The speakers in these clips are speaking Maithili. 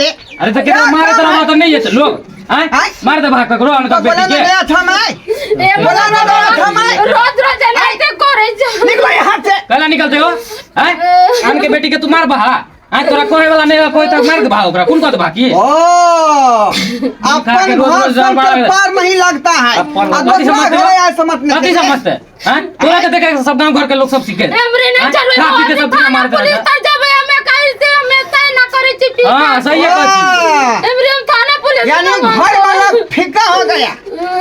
रे? अरे तो केकरो मारे तो रहबा तो नहीं है लोग आय आँय? मार दे भाग ककरो अनकर तो बोला बेटी ना के गया था मैं, ए बोला ना गया था मैं। रोज रोज एनाहिते करै छै। निकलो यहाँ से। कैला निकलते हो आय अनके बेटी के तू मार बहा आय तोरा कोहे वाला नहीं कोई तक मार दे भाग ओकरा कोन कहत भागी ओ खा के अपन रोज घर रोज जल सबके बाढ़- पार नहीं लगता है। अपन आ कथी दूसरा समझते घर हो? आया समझने कथी के लिए। समझते हैं तोरा के देखे सब गांव घर के लोग सब सीखे हमरे नहीं आँय? चलबै खा पी के सब दिन थाना मारते पुलिस रहता तर जेबै हमे कहै से हमे तय ना करै छी पी हां सही है कहै छी हमरे हम थाना पुलिस यानी घर वाला फीका हो गया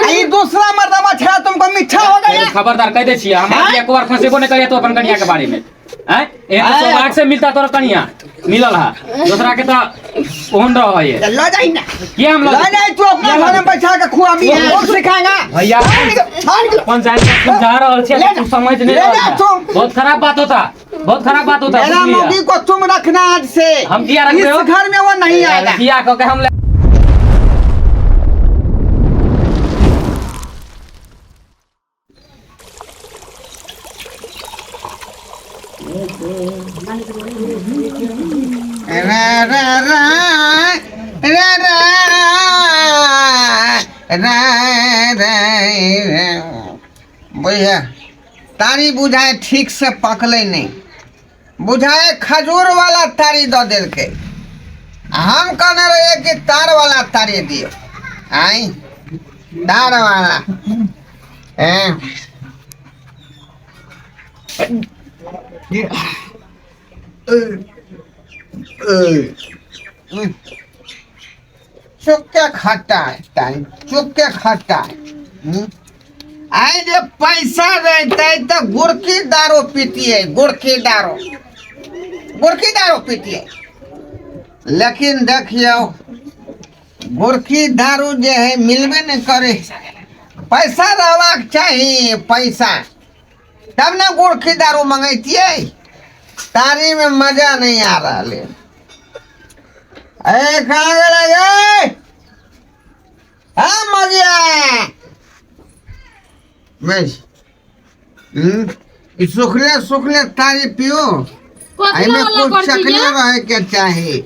आ ये दूसरा मर्दमा छड़ा तुमको मीठा हो गया। खबरदार कह दे छियै हमरा आँय? एक बार फंसेबो नहीं करिया तो अपन कनिया के बारे में आँय एहन आँय? सौभाग्य से मिलता तोरा कनिया मिलल हा दूसरा के तो ओहन रह है ल जाई ना, किया हम ल जाई तू अपना घर में बैठा के खुआ मी लोग सिखाएगा। भैया छान निकलो। पंचायत में तुम जा रहल छियै ले तू जा। समझ नहीं ले रहल जा छै। तुम। बहुत खराब बात होता, बहुत खराब बात होता। मेरा बुझलियै? मोगी को तुम रखना आज से। हम किया रखबे हो? इस घर में वो नहीं आएगा। किया कह के हम ले रा रा रा रा रा रा रा रा। बुझा तारी बुझाए ठीक से पकलै नहीं, बुझाए खजूर वाला तारी दऽ देलकै। हम कहने रहियै कि तार वाला तारी दियौ। आइ तार वाला ए चुपके खट्टा है तारी, चुपके खट्टा है। आइ जे पैसा रहते तऽ गुड़की दारू पीतियै, गुड़की दारू, गुड़की दारू पीतियै। लेकिन देखियौ गुड़की दारू जे है मिलबे नहि करे। पैसा रहबाक चाही, पैसा तब ने गुड़की दारू मंगैतियै। तारी में मजा नहीं आ रहा है। ए कहाँ गेलै गे? हाँ मजा बस। ई सुखले सुखले तारी पियो, कथी एहिमे हल्ला कुछ करै छी चखने गे? रहे के चाही।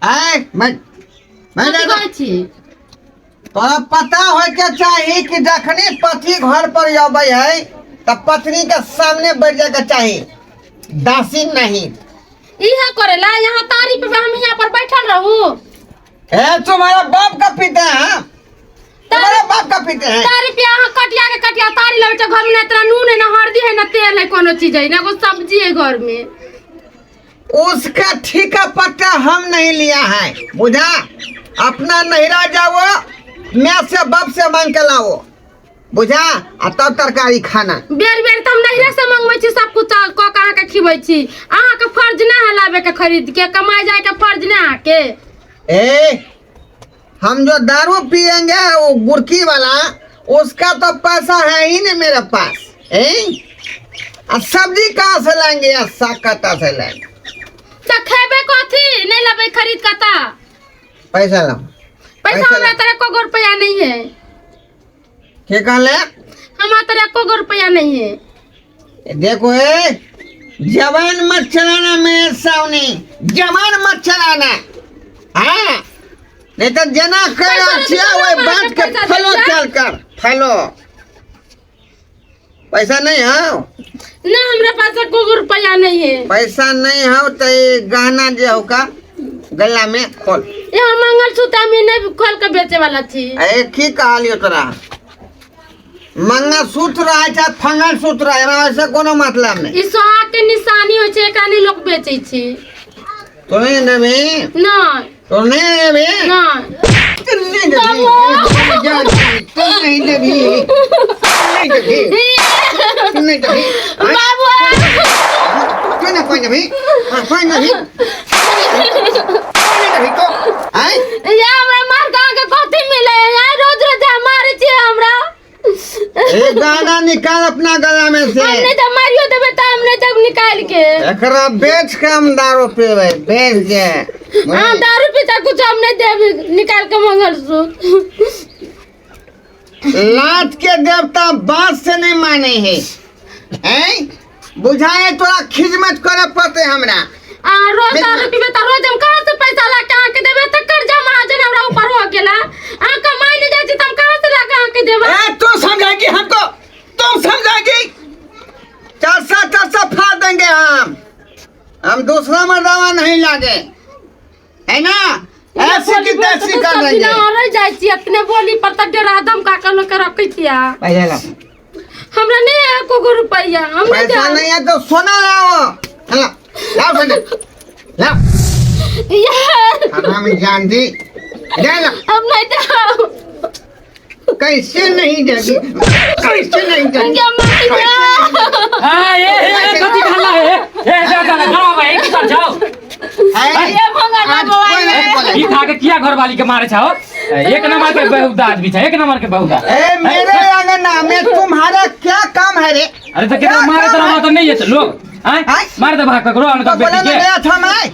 आय मैं मैं कथी कहै छी? तोरा पता होय के चाही कि जखनी पति घर पर अबै है तऽ पत्नी के सामने बैठ जाय के चाही, दासी नहीं। इहा करेला यहाँ तारी पे हम यहाँ पर बैठल रहू। ए तुम्हारा बाप का पीते हैं, तुम्हारा बाप का पीते हैं। तारी पे अहाँ कटिया के कटिया तारी लबै छै घर में, ना इतना नून है ना हल्दी है ना तेल है, कोनो चीज है ना कोई सब्जी है घर में। उसका ठेका पट्टा हम नहीं लिया है, बुझा? अपना नहिरा जाओ, मैं से बाप से मांग के लाओ, बुझा? आ तब तरकारी खाना। बेर बेर तऽ हम नहिरे से मंगबै छी सब कुछ कऽ के अहाँके खिबै छी। अहाँके फर्ज नहि है लाबे के, खरीद के कमाइ जाय के फर्ज नहि अहाँके। ए हम जो दारू पियेंगे वो गुड़की वाला, उसका तो पैसा है ही नहीं मेरे पास। ए आ सब्जी कहाँ से लाएंगे या साग कहाँ से लाएंगे? तऽ खेबै कथी नहि लेबै खरीद के तऽ? पैसा लाओ। पैसा पैसा हमरा लाओ। तर एको गो रुपया नहीं है। के कहले? हमरा तर एको गो रुपया नहीं है। देखो ए जवान मत चलाना मेरे सामने, जवान मत चलाना। हाँ नहीं तो जना कर पैसा छिया नहीं वही देना, बांट के पैसा फलो देना। चल कर फलो। पैसा नहीं है ना, हमरा पास एको गो रुपया नहीं है। पैसा नहीं है तो ये गहना जे हो का गला में खोल। यहाँ मंगलसूत्र में नहीं खोल के बेचे वाला थी। अरे की कहलियो तोरा? मंगलसूत्र रहे चाहे फंगलसूत्र रहे, हमरा वैसे कोनो मतलब नहीं। ई सोहाग के निशानी होइ छै, एकरा नहीं लोग बेचै छै। तो नहीं देबी? नहीं। तो नहीं देबी? नहीं। तो नहीं देबी। तो नहीं देबी। नहीं देबी। तो नहीं देबी। बाबू। कोई ना कोई देबी। हाँ, कोई ना देबी। कोई ना देबी तो। आय? या हमरा मार के अहाँके कथी मिले है? या रोज रोज मारै छियै हमरा। एक गाना निकाल अपना गला में से। हम नहीं तो मारियो देबे त हम नहीं तब निकाल के। एकरा बेच के हम दारू पीबै, बेच के। हाँ दारू पीता कुछ हम नहीं देब निकाल के मंगलसूत्र। लात के देवता बात से नहीं माने है। हैं? बुझाए तोरा खिजमत करे पड़ते हमरा। आ रोज दारू पीबे त रोज हम कहाँ से पैसा ला के अहाँके देबे? त हम दूसरा मर्दावा नहीं लागे है ना। ऐसी की तैसी कर देंगे। रह जाइ छी अपने बोली पर त डरा दम का कर के रखै छिया। पैसा लाओ। हमरा नहीं है एको गो रुपैया। हम नहीं पैसा जान। नहीं है तो सोना लाओ। लाओ लाओ सोना लाओ। यार हम जान दी ले लो। हम नहीं जाओ। कैसे नहीं जाएगी, कैसे नहीं जाएगी। क्या मार जा। हां ए ए कथी हल्ला है? ए जा जा घर आबै की कर जाओ। है? ये भंगा ना आज कोई नहीं मोबाइल। बोलेगा। ई खा के किया घरवाली के मारे छाओ? एक नंबर के बेहुदा आदमी छा, एक नंबर के बेहुदा। ए मेरे अंगना में तुम्हारा क्या काम है रे? अरे तो केकरो मारे तोरा तो नहीं है लोग। आय आय? मार दे भाग ककरो तो अनकर बोला बेटी ना के। गया था मैं,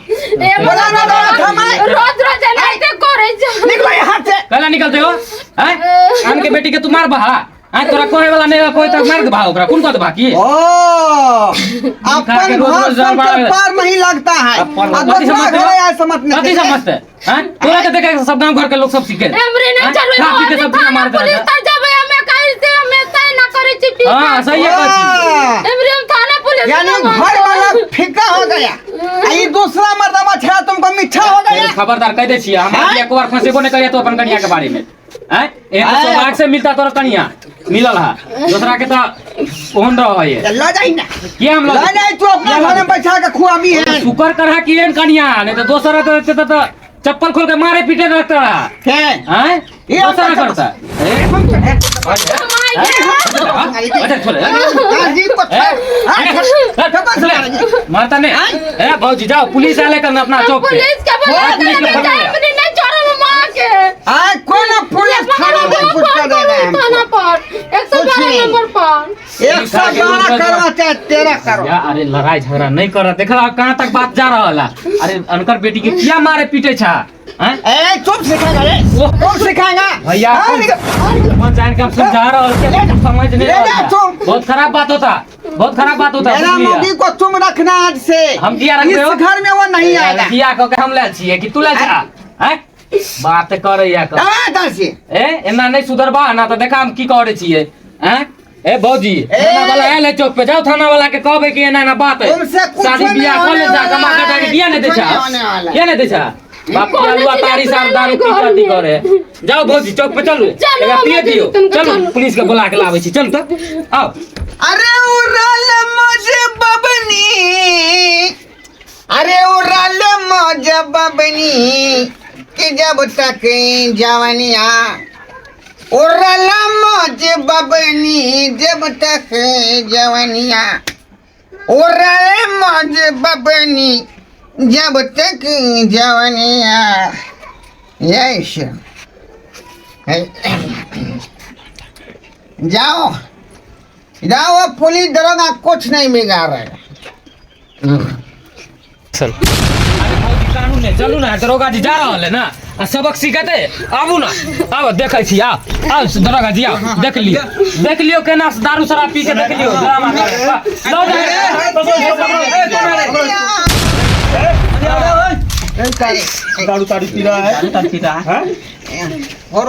ए बोला ना गया था मैं। रोज रोज एनाहिते करै छै। निकलो यहाँ से। कहला निकलते हो? आय आन के बेटी के तू मार बहा। आय तोरा कहे वाला नहीं कोई तक मार दे भाग ओकरा कोन कह दे भागी? ओ अपन रोज घर रोज सबके मारे। पार नहीं लगता है। अपन अब कथी दूसरा समझते घर हो? आया समझने कथी के लिए। समझते हैं? तोरा के देखे सब गांव घर के लोग सब सीखे। हमरे नहीं आँय? चलबै खा पी के सब दिना थाना मारते पुलिस रहता। तर जेबै हमे कहि से हमेशा एना करै छी पी हां सही है कहै छी। वाह। हमरे हम थाना पुलिस यानी में घर वाला फीका हो गया, आ ये दूसरा मर्दमा छड़ा तुमको मीठा हो गया। खबरदार कह दे छियै हमरा आँय? एक बार फंसेबो नहीं करिया तो अपन कनिया के बारे में। आँय? एहन आँय? सौभाग्य से मिलता तोरा कनिया मिलल हा, दूसरा के तो ओहन रह है। ल जाई ना, किया हम ल जाई तू अपना घर में बैठा के खुआमी है। शुक्र करहा कि एहन कनिया नहीं तो दोसर के तो चप्पल खोल के मारे पीटे रखता रहा। के आँय? ये दोसर हम करता। ए? अच्छा छोड़े। जी को मारता नहीं। ए भौजी जाओ पुलिस आले कर अपना चौक पे। पुलिस के बोला हाँ, पुलिस के के बोला। हमरे नहीं छोड़ब मां के। आय कोई ना पुलिस थाना में कुछ कर देगा हमको। थाना पर 112 कुछ नहीं। नंबर पर 112 करवा चाहे 13 करो। या अरे लड़ाई झगड़ा नहीं कर, देखा कहाँ तक बात जा रहा है। अरे अनकर बेटी के क्या मारे पीटे छा? हैं? ए तुम सिखाएगा रे, तुम सिखाएगा भैया हाँ, निकल। कौन जान के हम समझा रहा हूँ, समझ नहीं ले रहा जा है। तुम। बहुत खराब बात होता, बहुत खराब बात होता। मेरा बुझलियै? मोगी को तुम रखना आज से। हम किया रखबे इस हो? घर में वो नहीं आएगा। किया कह के हम ले छियै कि तू ले जा? हैं? बात करैया कर। दबा दस से। ए एना नहीं सुधरबा ना तो देखा हम की करे छियै। हैं? ए भौजी ए! थाना वाला आयल है चौक पे, जाओ थाना वाला के कहबे कि एना एना बात है। तुमसे कुछ शादी नहीं बियाह कर ले होने जा, वाला कमा खटा के है, किया नहीं कुछ दे नहीं होने वाला है। किया नहीं दे छा? बाप कौन आलुआ चीज तारी सार अपना दारू नहीं पी घर के में? करे। जाओ भौजी चौक पे चलू। चलू, एकरा पिए हम दियो। तुमको चलू चलू। पुलिस के बुला के लाबै छी, चलू तऽ आओ। अरे उड़ल मुझे बबनी, अरे उड़ल मुझे बबनी कि जब तक जवनिया, उड़ल मुझे बबनी जब तक जवनिया, उड़ल मुझे बबनी जब तक जवनिया। यही जाओ जाओ, पुलिस दरोगा कुछ नहीं बिगाड़ रहे। अरे भौजी कानून ने चलू ना, दरोगा जी जा रहल है ना, आ सबक सिखेतै। आबू ना, आब देखै छी, आब आब दरोगा जी आब देख लियौ, देख लियौ केना दारू शराब पी के देख लियौ ड्रामा करे। लऽ जा। दारू तारू पी रहा है, हैं? और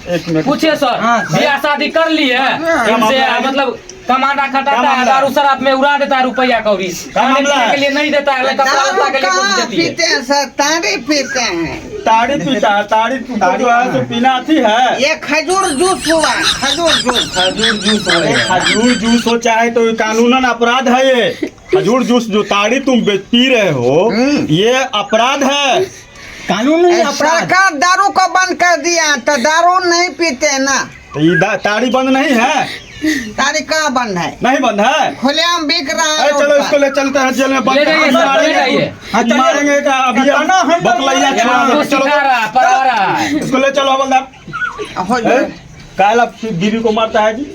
एक मिनट पूछिए सर, बियाह शादी कर ली है इनसे, मतलब कमाना खटाता है, मामला? दारू शराब में उड़ा देता है रुपया कौड़ी, खाने मामला पीने है? के लिए नहीं देता है, कपड़ा दारू लत्ता के लिए कुछ कहाँ देती है। पीते हैं सर? ताड़ी पीते हैं। ताड़ी पीता है, ताड़ी तुमको जो है सो पीना आती है। ये खजूर जूस हुआ, खजूर जूस। खजूर जूस हो अरे खजूर जूस हो चाहे तो ये कानूनन अपराध है। ये खजूर जूस जो ताड़ी तुम पी रहे हो ये अपराध है, कानूनी अपराध। सरकार दारू को बंद कर दिया तो दारू नहीं पीते ना। तो ये ताड़ी बंद नहीं है? ताड़ी कहाँ बंद है? नहीं बंद है, खुलेआम बिक रहा है अरे रोड चलो पर। इसको ले चलते हैं जेल में बंद ले जाइए कर- सर, ले मारेंगे। जाइए। मारेंगे का अभी हम बकलैया छुड़ा हमको देंगे। चलो सिखा रहा है, पढ़ा रहा है। इसको ले चलो हवलदार। हो जाए। काला बीवी को मारता है जी?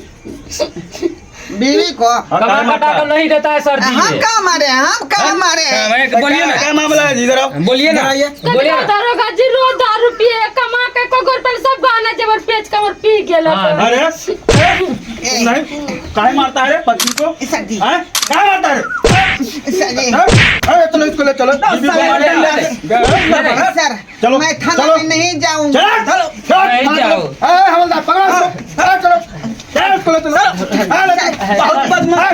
बीवी को हाँ, कमा काहे खटा मारता कर है? नहीं देता है सर जी। हम कहाँ मारे, हम कहाँ मारे हैं? हाँ, बोलिए ना, क्या मामला है जी, इधर आओ। बोलिए ना, बोलिए ना। दरोगा जी रोज दारू पिए, कमा के को घर पर सब गाना जेवर पेच कमर पी गेल। हाँ। अरे नहीं, काहे मारता है रे पत्नी को? सर जी। हैं? काहे मारता है रे? सर जी। अरे चलो इसको ले चलो, बीवी को ले, मारते ले, हैं। ले, ले। सर चलो, मैं थाना चलो। में नहीं जाऊंगा। चलो चलो चलो, नहीं चलो। जाओ। ए हवलदार पकड़ो इसको। ए, चलो चलो इसको ले चलो। ए, ले चलो। बहुत बदमाश।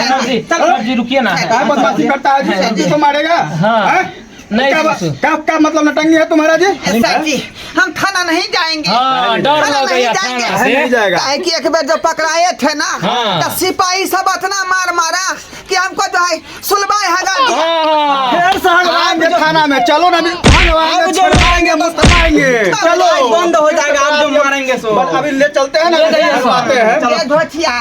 सर जी, सर जी रुकिए ना। क्या बदमाशी करता है जी, सर जी को मारेगा? हाँ। हैं? नहीं, क्या ससुर। क्या क्या मतलब नटंगी है तुम्हारा जी? सर जी हम थाना नहीं जाएंगे। हाँ, डर थाना लग नहीं गया जाएंगे। थाना से। नहीं जाएगा। काहे कि एक बार जो पकड़ाए थे ना, हाँ। तो सिपाही सब इतना मार मारा कि हमको जो है सुलभाई हगा दिया। हाँ। फिर से हगवाएंगे थाना में, चलो ना अभी हगवाएंगे, छुड़वाएंगे, मुस्तफाएंगे, चलो बंद हो जाएगा आप जो मारेंगे सो। बस अभी ले चलते हैं ना, ले जाइए हगवाते हैं। ये धोतिया।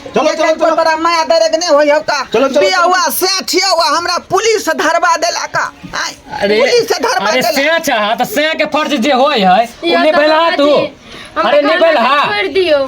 चलो, ये चलो, तो चलो। तोरा माया दर्द नहीं होई हौ का। चलो, चलो, बिया चलो। हुआ सेठिया हुआ हमरा पुलिस धरवा देला का। आय, अरे पुलिस धरवा अरे देला। से चाह त से के फर्ज जे होय है उ या निभेला तऽ तू। जी, हमरा अरे घर निभेला। में छोड़ि दियौ।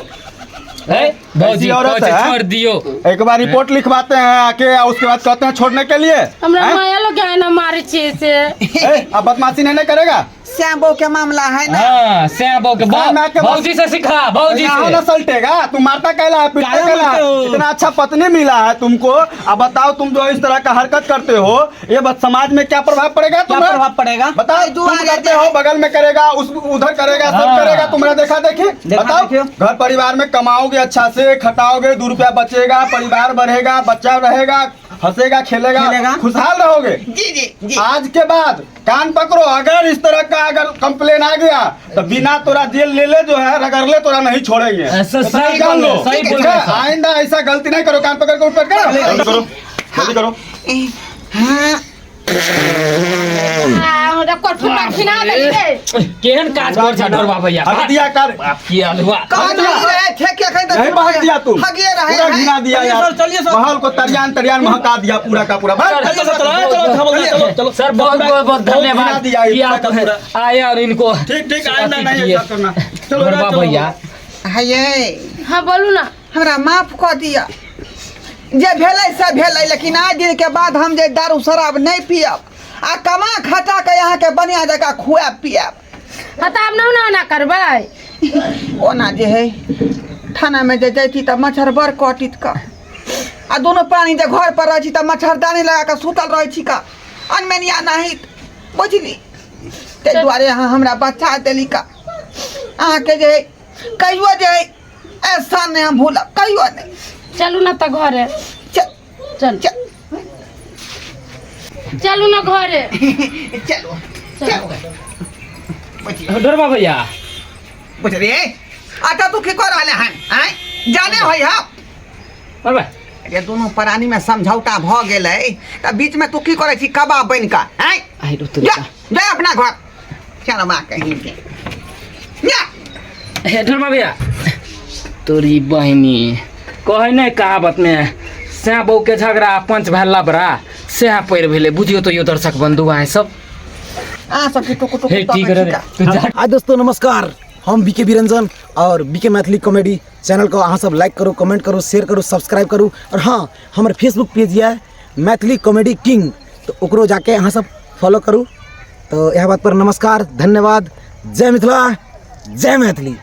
है भौजी ऐसी औरत कहै छै है? छोड़ दियो। एक बार रिपोर्ट लिखवाते हैं आके, और उसके बाद कहते हैं छोड़ने के लिए। हमरा हैं? माया लोग एना मारै छियै से। ए, अब बदमाशी नहीं, नहीं करेगा। श्याम बहू के मामला है ना। हाँ, से बहू के हाँ, मैं के भौजी से सिखा, भौजी यहाँ से। ना सलटेगा, तुम मारता कहला है, पीटता काहे कहला मारते है? हो? इतना अच्छा पत्नी मिला है तुमको, अब बताओ तुम जो इस तरह का हरकत करते हो, ये बस समाज में क्या प्रभाव पड़ेगा? क्या तुम्हारा प्रभाव पड़ेगा? बताओ, भाई, तुम दुआरे करते जे- हो, बगल में करेगा, उस उधर करेगा, सब हाँ। करेगा, तुम्हारा देखा देखी। देखा बताओ देखियो। घर परिवार में कमाओगे अच्छा से, खटाओगे, 2 रुपया बचेगा, परिवार बढ़ेगा, बच्चा रहेगा, हंसेगा खेलेगा, खेलेगा। खुशहाल रहोगे। जी जी जी। आज के बाद कान पकड़ो, अगर इस तरह का अगर कंप्लेन आ गया तो बिना तोरा जेल ले ले जो है रगड़ ले, तोरा नहीं छोड़ेंगे। ऐसा तो सही जान बोल लो। रहे, सही बोल ठीक रहे है? सर। आइंदा ऐसा गलती नहीं करो, कान पकड़ के ऊपर करो, जल्दी करो, जल्दी करो। हाँ। आ, हमरा कठुआ खिना देलियै। केहन काज कर छ ढोरबा भैया? हक दिया कर। बाप की अलुआ। कहाँ नहीं रहे थे के कहीं तो नहीं बहक दिया तुम, हगिए रहे पूरा हैं। घिना दिया चलिए यार, सर, चलिए सर। माहौल को तरियान तरियान महका दिया पूरा का पूरा। भाग। चलो चलो चलो चलो चलो चलो। सर बहुत बहुत बहुत धन्यवाद घिना दिया ये कि आप पूरा का पूरा। आए और इनको ठीक ठीक, आइंदा अथी नहीं किए। ऐसा करना। चलो ढोरबा चलो। भैया। हे हाँ बोलू ना। हमरा माफ कऽ दिअ, जे भेलै से भेलै, लेकिन आज दिन के बाद हम जे दारू शराब नहीं पियब आ कमा खटा के अहाँके बढ़िआँ जकाँ खुआब पियाब। हाँ तऽ आब नहि ओना करबै। ओना जे है थानामे जे जैती तऽ मच्छर बड़ कटित कऽ, आ दुनू प्राणी जे घर पर रहै छी तऽ मच्छरदानी लगा कऽ सुतल रहै छी कऽ, अनमेनिया नहीं बुझली, ताहि दुआरे अहाँ हमरा बचा देली कऽ। अहाँके जे है कहियो जे है ऐसा नहि हम भूलब, कहियो नहि। चलू ना तऽ घरे। चल। चल। चल। चलू ना घरे। चलो चलो। ढोरबा भैया। बुझलियै? अच्छा तू की कऽ रहले हन? आँय जाने होइ हौ? अरे अरे दुनू प्राणी में समझौता भऽ गेलै तऽ बीच में तू की करै छी कबाब बनि कऽ? आँय आई रो जा जा अपना घर, चल माँ कहीं के जा। हे ढोरबा भैया, तोरी बहिनी कहै नहि कहावत में सैं बहू के झगड़ा पंच भेल लबड़ा, सएह पड़ि भेलै। बुझियौ तो यो दर्शक बंधु अहाँ सब। अहाँ सबके टुकु टुकु हे ठीक तकै रे छी का। तू जा। आज दोस्तों नमस्कार, हम बीके बिरंजन और बीके मैथिली कॉमेडी चैनल को अहाँ सब लाइक करू, कमेंट करू, शेयर करू, सब्सक्राइब करू। और हाँ, हमर फेसबुक पेज यऽ मैथिली कॉमेडी किंग, तो ओकरो जाके अहाँ सब फॉलो करू। तो यह बात पर नमस्कार, धन्यवाद, जय मिथिला, जय मैथिली।